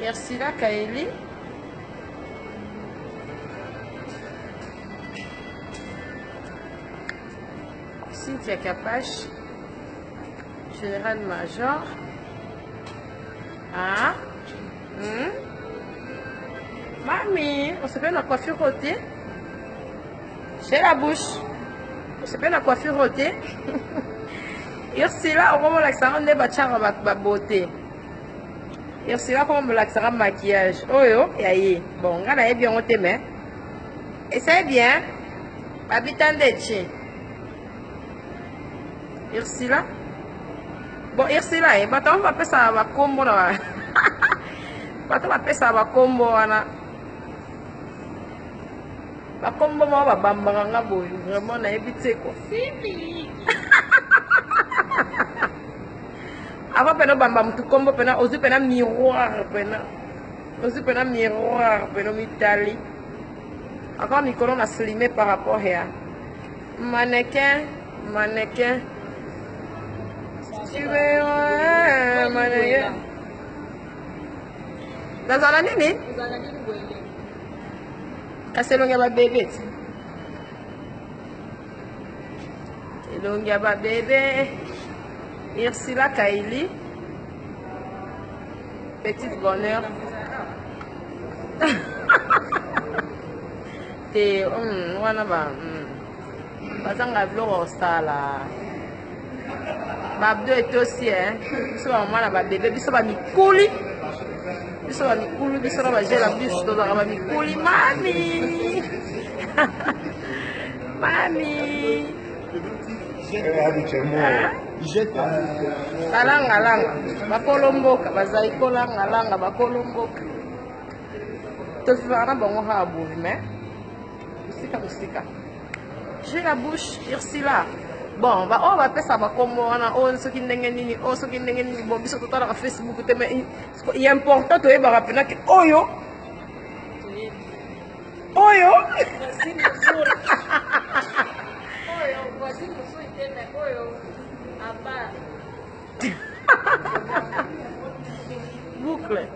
Ursula Kaeli. Cynthia Kapash. Général Major. Ah. Mami, on se fait la coiffure côté. J'ai la bouche. On se fait la coiffure côté. Ursula, okomolakisa ngo nde batiaka bato babote. Ursula akomolakisaka maquillage oyo ya ye. Bon, nga nayebi yango te mais essaye bien. Babita nde chi. Ursula. Bon, Ursula, eh, bato yango bapesaka bakombo na bato bapesaka bakombo wana bakombo moko babambaka nga boye vraiment nayebi te ko avant mpena obamba motu kombo mpena ozwi mpena miroir mpena ozwi mpena miroir mpena omitali encore mikolo na slime par rapport ya mannequin mannequin mannequin nazala nini kasi elongi ya babebe ti elongi ya babebe. Ursula Kaili petite bonheur te wana ba bazanga biloko kosala babdo etosi eh. Biso bamama na babebe, biso bamikuli, biso bamikulu, biso na bagela biso tozalaka bamikuli. Mami, mami, balangalanga bakolo mboka bazali kolangalanga bakolo mboka tofivaka na bango kaka boye mais mosika mosika. J'ai la bouche. Ursula, bon, baoyo bapesa bakombo wana oyo soki ndenge nini, oyo soki ndenge nini. Bon, biso totalaka Facebook te, mais ya important toyebaka mpena ke oyo oyo oyo voisine mosusu te, mais oyo aba boucle.